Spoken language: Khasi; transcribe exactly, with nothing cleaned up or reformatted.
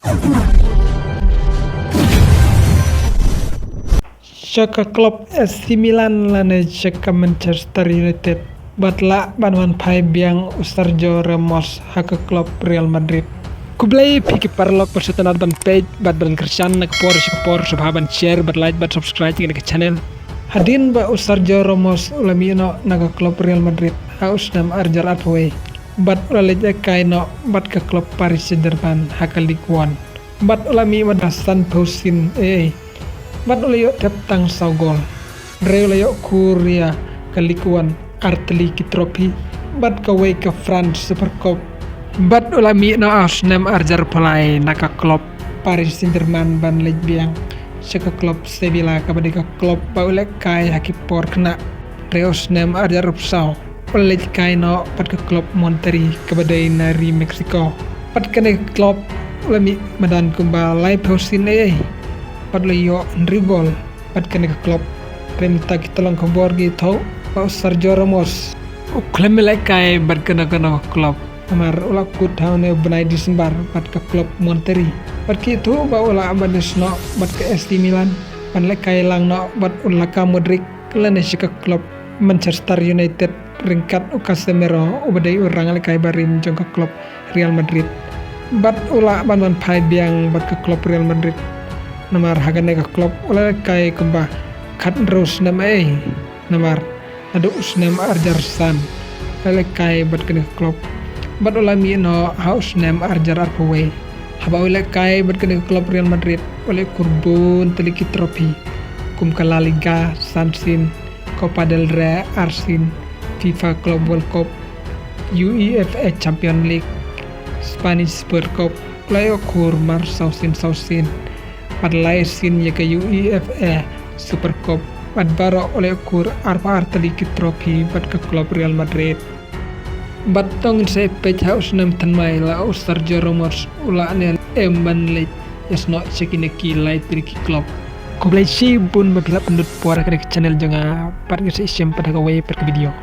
Sha ka club A C Milan lane sha ka Manchester United bad lah ban wan phai biang u Sergio Ramos ha ka club Real Madrid. Khublei phi ki paralok bad sngewtynnat ban peit bad ban kyrshan na ka por sha ka por, sngewbha ban share bad like bad subscribe ïa kane ka channel. Hadien ba u Sergio Ramos u la mih noh na ka club Real Madrid ha u snem arhajar arphew wei bad u la leit kai noh bad ka club Paris Saint-Germain ha ka Ligue One. Bad u la mih mada sanphew sien ei ei bad u la ïoh thep tang saw gol. Hynrei u la ïoh khur ïa ka Ligue One artylli ki trophy bad kawei ka France Super Cup. Bad u la mih noh ha u snem arhajar arphew lai na ka club Paris Saint-Germain ban leit biang sha ka club Sevilla, kaba dei ka club ba u lehkai ha ki por khynnah. Hynrei ha u snem arhajar arphew saw u la leit kai noh bad ka club Monterrey kaba dei na ri Mexico. Bad kane ka club u la mih madan kumba laiphew sien ei ei bad u la ïoh hynriew gol bad kane ka club. Hynrei mynta ki tyllong khubor ki ïathuh ba u Sergio Ramos u khlem lehkai bad kano kano ka club. Namar u la kut ha une u bnai December bad ka club Monterrey bad ki ïathuh ba u lah ban ïasnoh bad ka A C Milan ban lehkai lang noh bad u Luka Modric lane sha ka club Manchester United ryngkat u Casemiro uba dei u rang lehkai barim jong ka club Real Madrid. Bad u lah ban wan phai biang bad ka club Real Madrid. Namar ha kane ka club u la lehkai kumba khathynriew snem ei ei. Namar naduh u snem arhajar san u la lehkai bad kane ka club bad u la mih noh ha u snem arhajar arphew wei. Haba u lehkai bad kane ka club Real Madrid u la ïoh khur bun tylli ki trophy kum ka La Liga san sien, Copa del Rey ar sien, FIFA Club World Cup, UEFA Champions League, Spanish Super Cup, u la ïoh khur mar saw sien saw sien. Bad lai sien ïa ka UEFA Super Cup bad baroh u la ïoh khur arphew ar tylli ki trophy bad ka club Real Madrid. Bad to ngin sa ïa peit ha u snem thymmai la u Sergio Ramos u lah ne em ban leit ïasnoh sha kine ki lai tylli ki club. Khublei shibun ba phi la pynlut por ha kane ka channel jong nga, bad ngin sa ïashem pat ha kawei pat ka video.